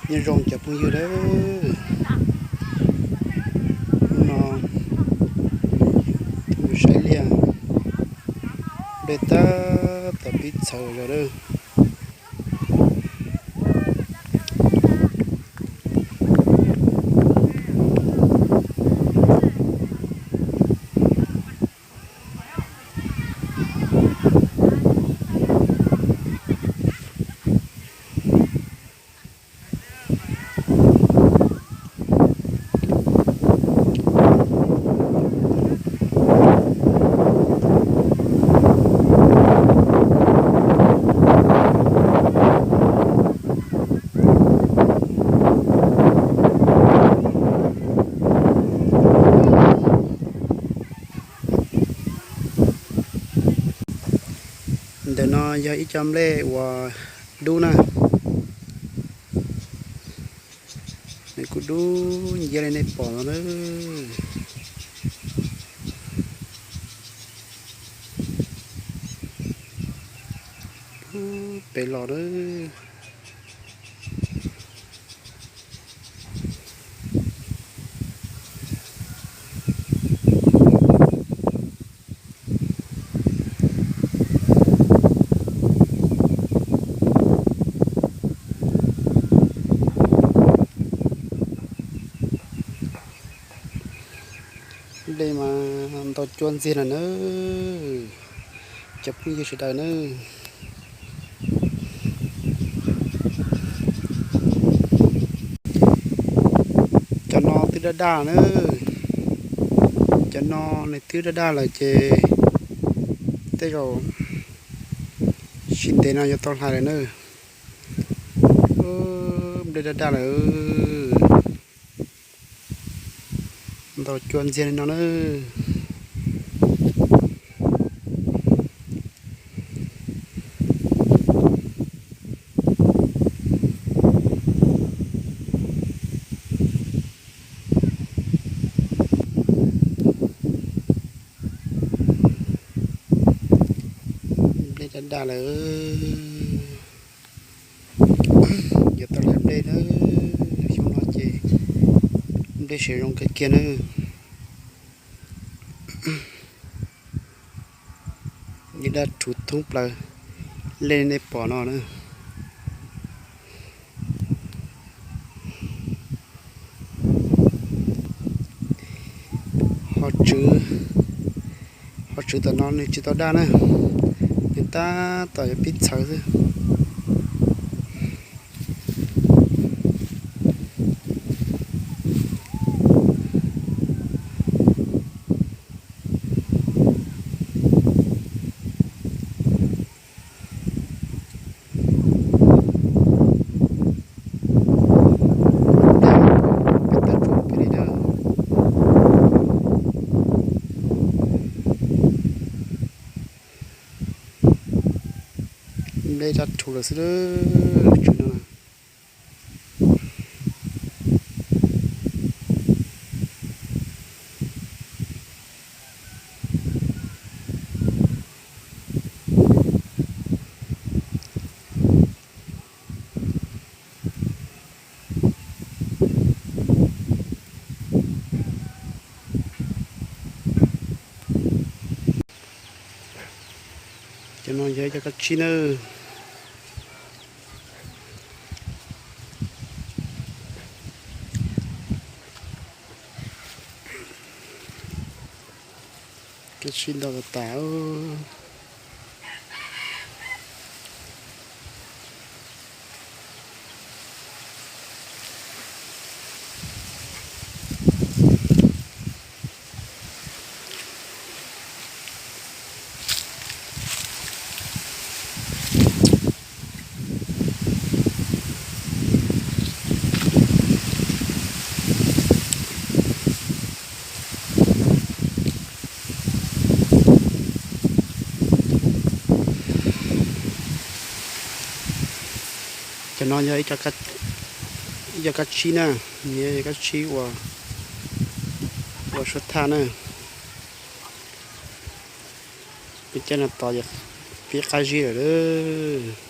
Nyob zoo cov phooj ywg nawb, hnub no mus saib liaj, dej tab tom pib txhawv zog lawm. Ntawm no yog ib co nplej uas dub na, nws kuj dub nciab li nej pom no na. Pem los na. Nplej mas ntau cuaj ntxiag no na, cov phooj ywg sawv daws na. Cov no twb daj daj na, cov no nws twb daj daj lawm ces tej zaum sib ntev no yuav tau hlais lawm na. Nplej daj daj lawm, ntau cuaj ntxiag li no na. Nplej daj daj lawm, yuav tau hlais nplej na. Xyoo no ces nplej siav zoo kawg kiag na. Nplej daj rhuv thoob plaws li nej pom no na. Ho tswv, ho tswv tom no nws tsis tau daj na, nws tab tom yuav pib txhawv xwb. Nplej daj rhuv lawm xwb, tswv no. Cov no yog ib cov kab tsib nawb. Kab tsib ntau tas tas. Cov no yog ib co kab tsib na, yog kab tsib ua suab thaj na. Peb cov no tos peb qab zib lawm.